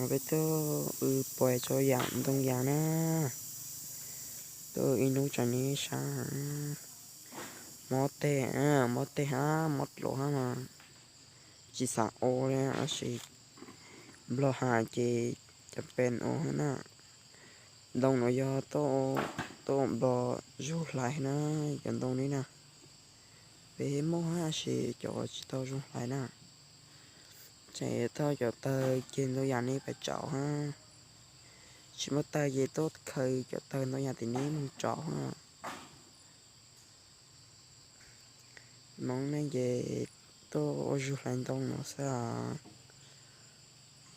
Peb tuaj wb pais tso yam ntoo yas na, tuaj ib hnub tso neb saib. Mob tej, mob tej hab mob dluav hab mas tsis xav ua li tab sis nplog has ces cov pes ua hab na. Ntoo no yog tuaj nplog zug hlais na, cov ntoo li na. Peb muaj hab tab sis cov tsis tau zoo hlais na. Tseem tau cov tawg ceg ntoo yas neb pais tso hab. Tsis muaj tawg ces tuaj khaws cov tawg ntoo yas tim neb mus tso hab. Hmoob neej ces tuaj ua zug hlais ntoo no xwb os.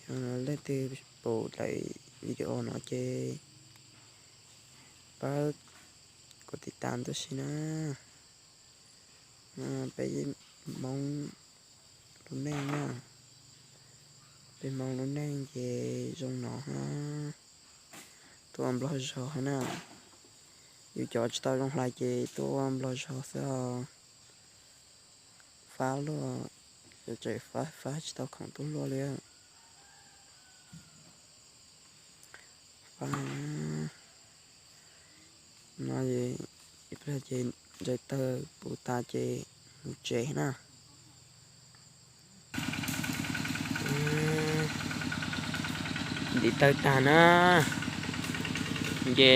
Yog leej twg pum lawm video no ces pab kuv tiv tas ntuj si na. Peb Hmoob lub neej na, peb Hmoob lub neej ces zoo no hab. Tuaj ua nplog zog hab na. Yus cov tsis tau zoo hlais ces tuaj ua nplog zog xwb os. Fab luaj, cov tseem fab fab tsis tau khoom tuaj luaj li. Fab no, ib pliag ces ntsais tawg puv tas ces mus tsev na. Ntim tawg tag na, nce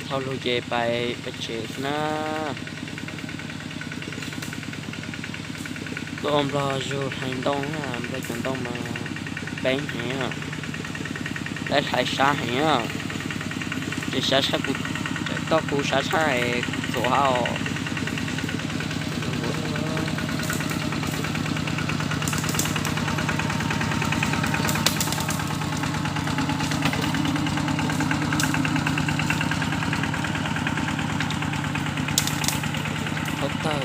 dhau lug ces pais peb tsev xwb na. Tuaj ua nplog zug hlais ntoo, nplog cov ntoo mas peeb heev, lawv hlais sab heev, ces sab sab kuv toj kuv sab sab kuv txuas hab os. Thawj tawg,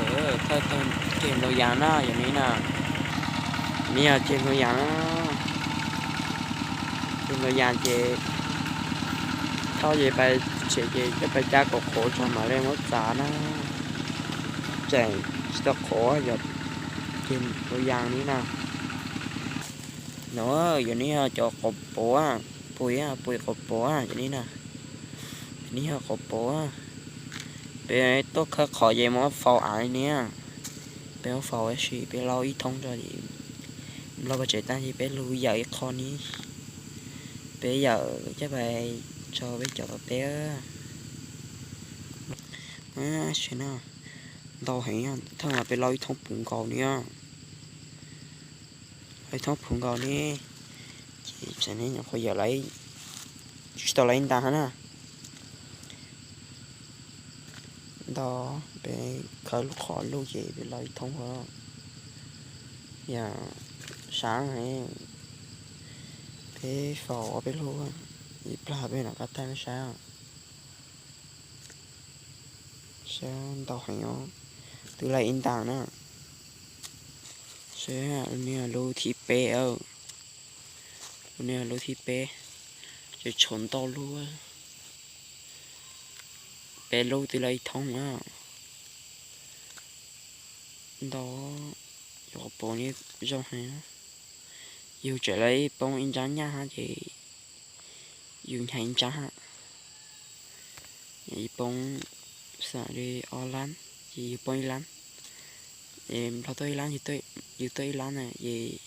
thawj tawg ceg ntoo yas na yom, neb na, neb yog ceg ntoo yas na, ceg ntoo yas ces thauj ces pais tsev ces coj pais cab kom qhuav tso mam li muab txav na, tseem tsis tau qhuav yog ceg ntoo yas neb na. No yog neb yog cov quav puav, pum, pum quav puav yog neb na, neb yog quav puav. Peb tuaj khawb qhov ces muab faus av li niam, peb muab faus tab sis peb laub ib thoob tso, nplog pais tsev tag ces peb lug yawm ib qho ni, peb yawm coj pais tso peb cov tom teb. Sim no ntau heev, thawj mas peb laub ib thoob puv nkaus ni, laub ib thoob puv nkaus ni, ces tsam neb nyuam qhuav yawm lawv tsis tau lawv ib nta hab na. Ntau, peb khawb lub qhov luj ces peb laub ib thoob os. Yog sab, peb faus ob peb lub, ib plag peb nov qab tag saib. Saib ntau heev os, twb laib ib nta na. Saib, lub niag lub thib peb, lub niag lub thib peb, ces tshuav ntau lub, peb lub twb laib ib thoob na. Ntau, cov quav puav ni zoo heev. Yus tseem laib poob ib ntsab nyaj hab ces yus nyag ib ntsab hab. Yus poob xam li ob lab, ces yus poob ib lab, es nplog tuaj ib lab, yus tuaj ib lab na, es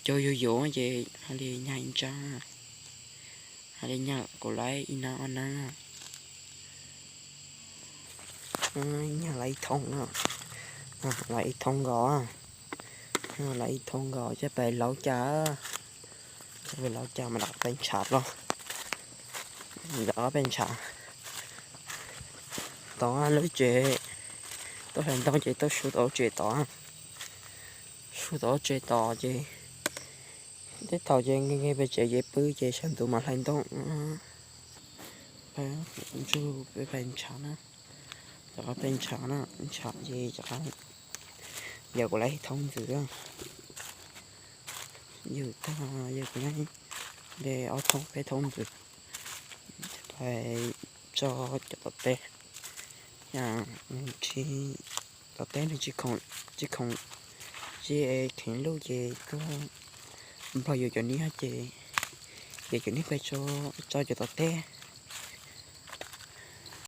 cov yus yuav ces hab li nyag ib ntsab, hab li nyag kuv laib ib nab ob nab. Nyag laib ib thoob, laib ib thoob nkaus, laib ib thoob nkaus coj pais laub cas, coj pais laub cas mas rov qab peb ntshav los, rov qab peb ntshav. Tod lub tsev, tuaj hlais ntoo ces tuaj su tod lub tsev tod, su tod lub tsev tod ces tej thaum ces nkees nkees pem tsev ces pw ces sawv ntxov mas hlais ntoo. Ntsuj peb pais ntshav na, rov qab peb ntshav na, ntshav ces rov qab yawm kuv laib thoob ntxwv, yawm tag yawm kuv laib de ob thoob peb thoob ntxwv, pais tso cov tom teb. Tsis, tom teb nws tsis khoom, tsis khoom, tsis kheev luj ces tuaj Nplog yuav cov niag ces, ces cov niag pais tso, tso cov tom teb.